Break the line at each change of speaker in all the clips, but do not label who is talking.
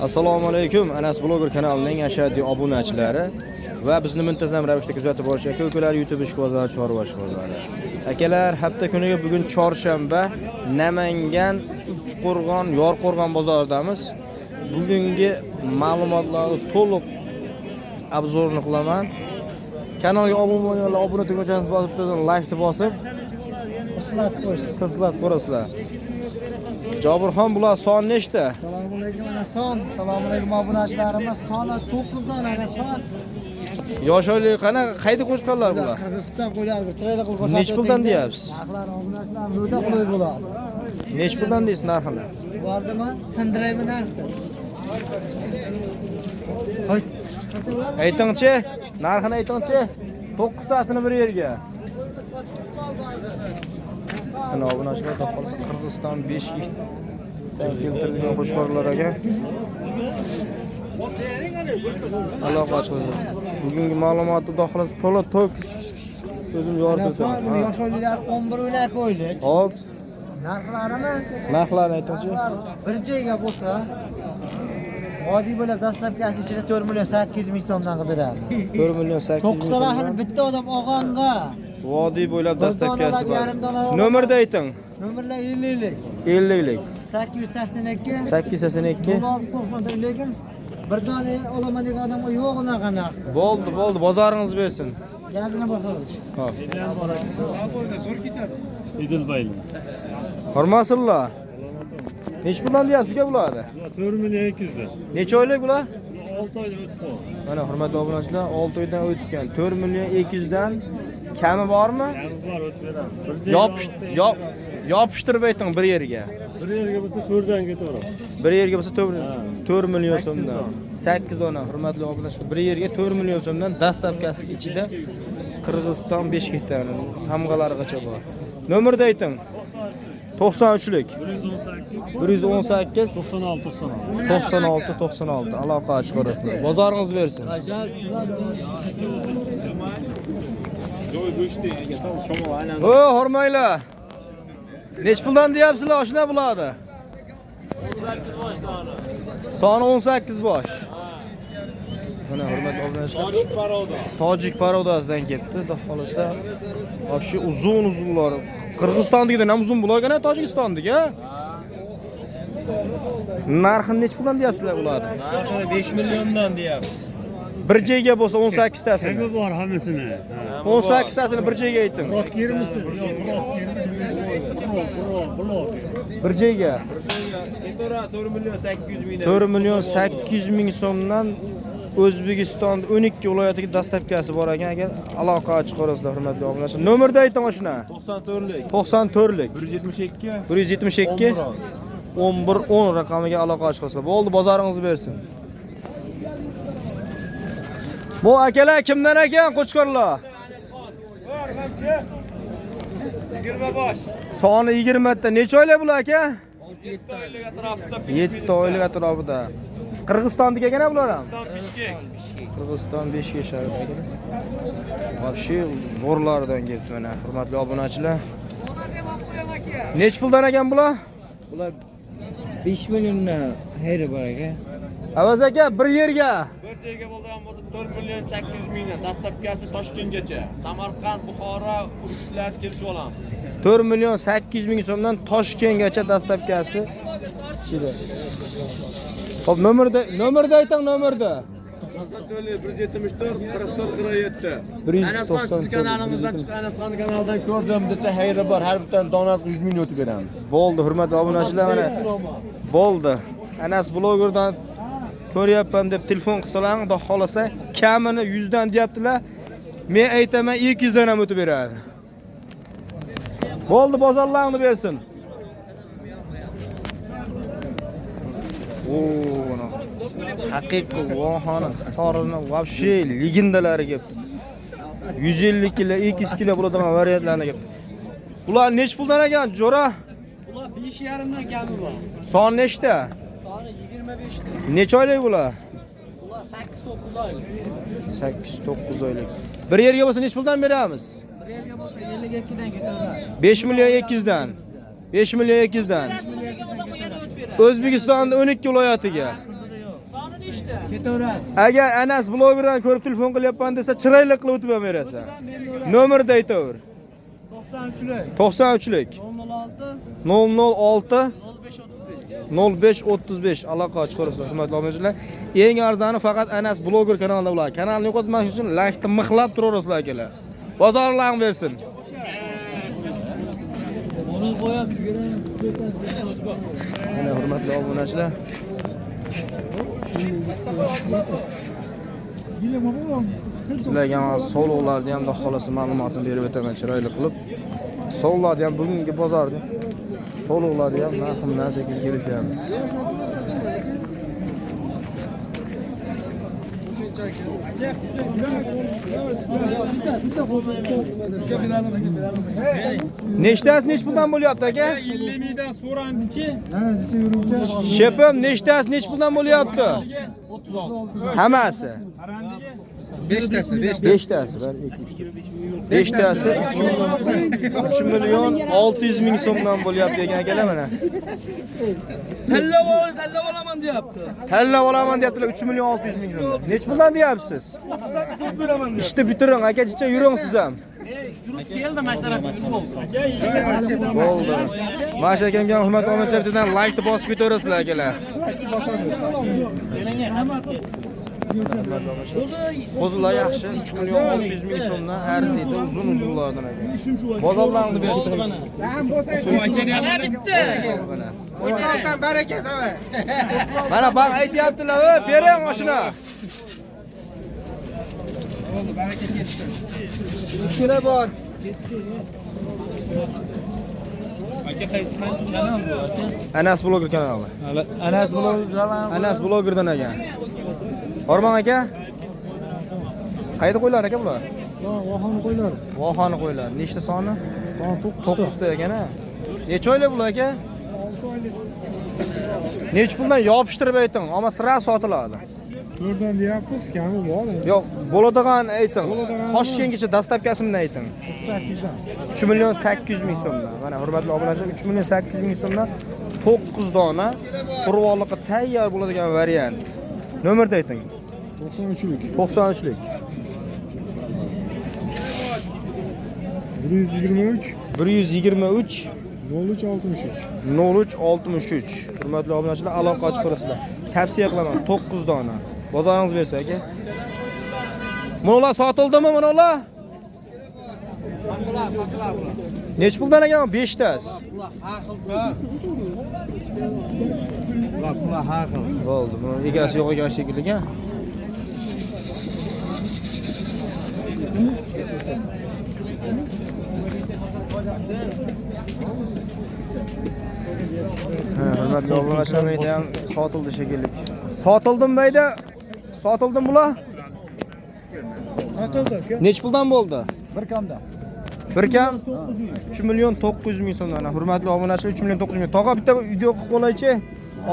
Assalomu alaykum Anas Bloger kanalining ashaddiy obunachilari va bizni muntazam ravishda kuzatib borish aka ukalar, YouTube ishqibozlari, chorva ishqibozlari. Akalar, hafta kuniga bugun chorshanba, Namangan, Uchqo'rg'on, Yorqo'rg'on bozoridamiz. Bugungi ma'lumotlarni to'liq обзор ni qilaman. Kanalga obuna bo'lganlar obuna tugmachasini bosib, turib laykni bosib,
Islatib qo'ysin.
Qizlar ko'rasizlar. Jobirxon, bular son nechta?
Assalomu alaykum Anason. Assalomu alaykum obunachilarimiz. Soni 9 dona Anason.
Yosh oylik qanaqa, qayda qo'shqanlar bular?
Qirg'iziston qo'ylari chiroyli qilib ko'rsatib.
Nechi puldan deyapsiz?
Narxlar obunachilarimiz juda qulay bo'ladi.
Nechi puldan deysiz narxini?
Bordimi? Sindiraymi narxni? Hoy.
Aytingchi, narxini aytingchi. 9 tasini bir yerga. Mana obunachilar, qolsa Qirg'iziston Bishkekdan keltirilgan qo'chqorlar ekan. Aloqa ochqizdi. Bugungi ma'lumotni xudo to'la to'kis o'zim
Anason,
yoritib.
Yosh oyliklar 11 12 oylik.
Hop,
Narxlarini
narxlarni aytingchi.
Bir joyga bo'lsa, vodiy bo'lib dastlabkisi ichida 4 million 800 ming so'mdan qilib beramiz.
4 million 800 ming
9 ahli
so'mdan.
Bitta odam olg'anga.
Vodiy bo'ylab
Bir
dastlabkasi
donalab,
bor.
yarim donalab.
Nomerda ayting.
Nomerlar 50lik.
50lik.
882
882
1694, lekin bir dona olaman degan odamga yo'q unaqa narx.
Bo'ldi, bo'ldi. Bozoringiz bersin.
Gazini bosamiz.
Hop.
Edilbayli.
Hormasizlar. Nechi puldan deyapsiz uka bularni?
Bular 4 million 200dan.
Necha oylik bular?
6 oydan o'tib qoldi.
Mana hurmatli obunachilar, 6 oydan o'tgan 4 million 200 dan kami bormi?
Kami bor, o'tib beramiz. Bir joyga
Yopish
olsa
yopishtirib ayting bir yerga.
Bir yerga bo'lsa 4 dan ketaveradi.
Bir yerga bo'lsa 4
Ha.
4 million
Sakkiz
so'mdan.
dona.
8 dona hurmatli obunachilar, bir yerga 4 million so'mdan, доставка si ichida, Qirg'iziston Bishkekdan, tamg'alarigacha bor. Nomerda ayting. 93lik
118
118
96 96.
96 96 aloqa chiqarasizlar. Bozoringiz bersin. O, hormanglar. Nech puldan deyapsizlar, oshna bularni? Soni 18 bosh. Mana hurmatli obunachilar.
Tojik порода.
Tojik порода sidan kelibdi. Xudo xolasa. Вообще uzun uzunlar. Qirg'izistondagidan ham uzun bular ekan, Tojikistondagi, ha? Narxini nechi puldan deyapsizlar bularni?
Narxini 5 milliondan deyapti.
Bir joyga bo'lsa 18 tasini.
Kami bor hammasini.
18 tasini bir joyga ayting.
Birot kermisiz? Yo'q, birot Blok, blok.
Bir joyga
Ketaveradi 4 million 800 mingdan.
4 million 800 ming so'mdan O'zbekiston 12 viloyatiga доставка si bor ekan. Agar aloqa chiqarasizlar, hurmatli obunachilar. Nomerda ayting oshna.
94lik
94lik
172
172 11 10 raqamiga aloqa chiqasizlar. Bo'ldi, bozoringiz bersin. Bu akalar kimdan ekan qo'chqorlar?
20 bosh.
Soni 20 ta. Necha oylik bular aka?
7 oylik atrofida.
7 oylik atrofida. Qirg'izistonniki ekan bular ham.
Bishkek.
Qirg'iziston Bishkek shahrida ekan. Вообще zo'rlaridan kelibdi mana hurmatli obunachilar. Nechi puldan ekan bular?
Bular 5 milliondan xayri bor aka.
Avaz aka, bir yerga.
Bir joyga bo'lgan bo'lsa 4 million 800 mingdan. Доставка si Toshkentgacha. Samarqand, Buxoro, Urgutlar kelishib olamiz.
4 million 800 ming so'mdan Toshkentgacha доставка si ichida. Xo'p, nomerda ayting, nomerda.
94 174 44 47.
194
Anasxon siz kanalimizdan chiqqan, Anasxon kanalidan ko'rdim desa xayri bor. Har bitta donasiga 100 ming o'tib beramiz.
Bo'ldi, hurmatli obunachilar, mana bo'ldi. Anas blogerdan ko'ryapman deb telefon qilsalar, xudo xolasa kamini 100 dan deyaptilar. Men aytaman, 200 dan ham o'tib beradi. Bo'ldi, bozorlarni bersin. Oo, mana haqiqiy vohani Hisorini вообще legendalari kelibdi. 150 kilo, 200 kilo bo'ladigan variantlarni kelibdi. Bular nechi puldan ekan, jo'ra?
Bular 5,5 dan kami bor.
Son nechta?
Soni 25 ta.
Necha oylik bular?
Bular 8-9 oylik.
8-9 oylik. Bir yerga bo'lsa nechi puldan beramiz?
Bir yerga bo'lsa 52 dan ketaveradi.
5 million 200 dan. 5 million 200 dan. O'zbekistonning 12 viloyatiga.
Ketaveradi.
Agar Anas blogerdan ko'rib telefon qilyapman desa, chiroyli qilib o'tib ham berasan. Nomerni aytaver.
93lik.
93lik
006
006
0535.
0535 aloqa chiqarasizlar, hurmatli obunachilar. Eng arzoni faqat Anas bloger kanalida bo'ladi. Kanalni yo'qotmaslik uchun laykni mixlab turaverasizlar akalar. Bozorlarni bersin. Mana hurmatli obunachilar. Sizlarga ham sovliqlarni ham xudo xolasa ma'lumotini berib o'taman chiroyli qilib. Sovliqlarni ham bugungi bozorni sovliqlarni ham narxi bilan sekin kelishamiz. Nechtasi nech puldan bo'lyapti aka?
50 mingdan so'randiki.
Shepim nechtasi nech puldan bo'lyapti? 36. Hammasi.
Beshtasi,
Beshtasi, 1 2 3 4. Beshtasi 3 million 600 ming so'mdan bo'lyapti ekan akalar mana.
Tanlab olaman deyapti.
Tanlab olaman deyaptilar 3 million 600 ming so'mdan. Nech puldan deyapsiz? Ishni bitiring akajicha, yuring siz ham. Bo'ldi. Mana shu akamga hurmatli obunachilar bittadan laykni bosib ketaverasizlar akalar. Qo'zilar yaxshi, 3 million 600 ming so'mdan arziydi, uzun uzunlardan aka. Bozorlarni bersin.
Mana
bitta. Mana bak aytyaptilar, "Ey, bering oshini."
Ikkala bor.
Aka qaysi kanal bu aka?
Anas bloger kanali.
Anas bloger kanali.
Anas blogerdan ekan. Hormon aka. Qayerda qo'ylar aka bular?
Vohon qo'ylar.
Vohani qo'ylar. Nechta soni?
Soni
9 ta ekan a. Necha oylik bular aka? Necha puldan yopishtirib ayting, ammo sira sotiladi.
4dan deyapmiz, kami bor.
Yo'q, bo'ladigan ayting.
Bo'ladigan-
Toshkentgacha dastavkasi bilan ayting.
8dan.
3 million 800 ming so'mdan. Mana hurmatli obunachilar, 3 million 800 ming so'mdan 9 dona qurbonlikqa tayyor bo'ladigan variant. Nomerni ayting.
93lik.
93lik
123
123
0363.
0363. Hurmatli obunachilar, aloqa ochib ko'rasizlar. Tavsiya qilaman 9 dona. Bozoringiz bersa aka. Bular sotildimi bular? Necha puldan ekan 5 tasi?
Bular har xil.
Bo'ldi, buni egasi yo'q ekan shekilli. Ha, hurmatli obunachilar, bu ham sotildi shekilli. Sotildim bayda. Sotildim bular?
Sotildi aka.
Necha puldan bo'ldi?
Bir kamda.
Bir kam 3 million 900 ming so'mdan. Hurmatli obunachilar, 3 million 900 ming. Tog'a bitta video qilib qo'yaychi.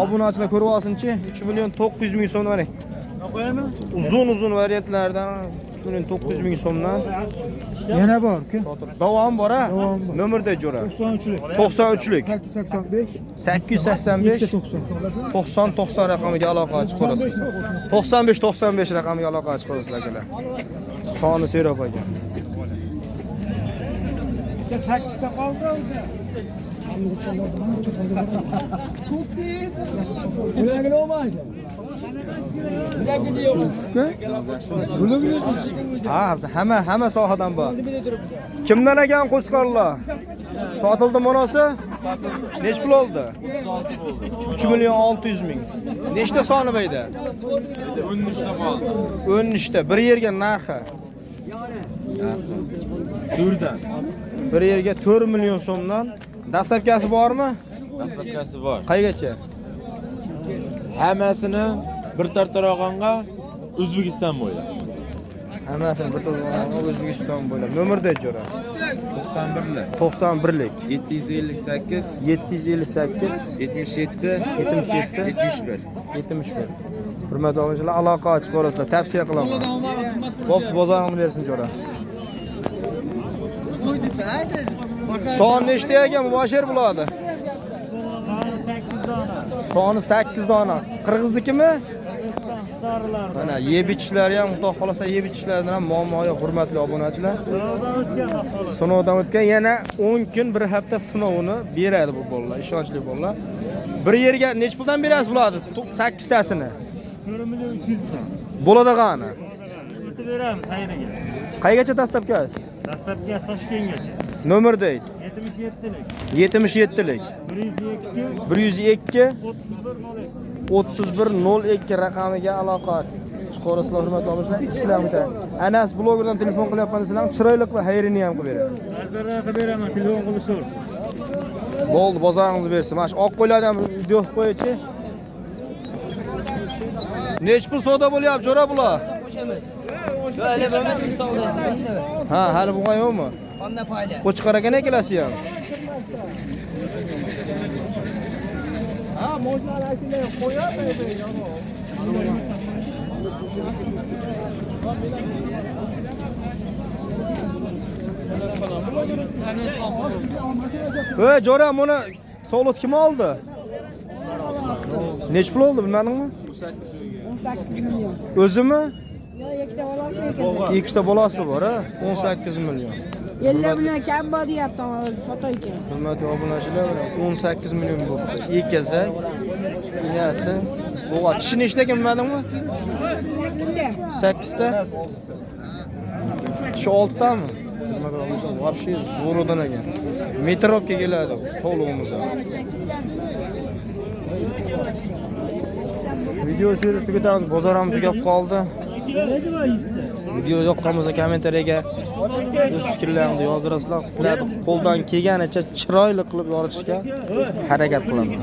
Obunachilar ko'rib olsinchi. 3 million 900 ming so'mdan mana. Uzun uzun variantlardan 3 million 900 ming so'mdan
Yana bor aka.
sotildi. Davom bor ha?
Davom bor.
Nomerda jo'ra.
93lik.
93lik
885
885
90.
90 90 raqamiga aloqa ochib ko'rasiz. 95 95 raqamiga aloqa ochib ko'rasizlar akalar. Soni serob ekan.
8 ta qoldi o'zi.
Ha, hamma sohadan bor. Kimdan ekan qo'chqorlar? Sotildi monosi? Nech pul oldi? 3 million 600 ming. Nechta soni bayda?
13 ta qoldi.
13 ta. Bir yerga narxi.
4dan.
Bir yerga 4 million so'mdan. Dastavkasi bormi?
Dastavkasi bor.
Qaygacha?
Hammasini bir tartarog'onga O'zbekiston bo'ylab.
Hammasini bir to'g'ri O'zbekiston bo'ylab. Nomerda jo'ra.
91lik.
91lik
758
758
77
77
71.
71. Hurmatli obunachilar, aloqa ochiq ko'rasizlar. Tavsiya qilaman. Bo'pti, bozoringni bersin jo'ra. Son nechta ekan Mubashir bo'ladi? Soni 8 dona. Qirg'iznikimi? Mana yeb ichishlari ham, xudo xolasa yeb ichishlaridan ham muammo yo'q, hurmatli obunachilar. Sinovdan o'tgan, yana 10 kun, bir hafta sinovini beradi bu bolalar, ishonchli bolalar. Bir yerga necha puldan berasiz bularni? 8 tasini.
4 million 300 dan.
Bo'ladigani.
O'tib beramiz xayriga.
Qaygacha dastlabkasi?
Dastlabki Toshkentgacha.
Nomer deydi.
77lik.
77lik.
102
102
31 02.
3102 raqamiga aloqa chiqarasizlar, hurmatli obunachilar. Ishlar o'ta. Anas blogerdan telefon qilyapman desanglar, chiroyli qilib xayrini ham qilib beradi.
Arzonroq qilib beraman, telefon qilishaversin.
Bo'ldi, bozoringiz bersin. Mana shu oq qo'ylarni ham video qilib qo'ychi. Nech pul savdo bo'lyapti, jo'ra bular?
Böyle bo'lmasa savdosi endi.
Ha, hali bo'lgan yo'qmi?
Onda payla.
Qo'chqor ekan ikkalasi ham. Ey, jo'ra, buni sovlut kim oldi? Nech pul oldi, bilmadingmi?
18 million.
O'zimi?
Yo, ikkita bolasi ekan.
Ikkita bolasi bor, ha? 18 million.
50 million kam bor deyapti, o'zi sotayotgan.
Hurmatli obunachilar, 18 million bo'libdi. Ikkasi, inasi, bo'g'a. Tishi nechta ekan bilmadingmi?
8ta.
8 ta. Tishi 6 tami? Вообще zo'ridan ekan. Metrovka keladi sovlig'imiz.
8ta.
Video shu yerda tugatamiz. Bozor ham tugab qoldi. Video yoqqan bo'lsa kommentariyaga o'z fikrlaringizni yozdirasizlar. Sizlarni qo'ldan kelganicha chiroyli qilib yoritishga harakat qilaman.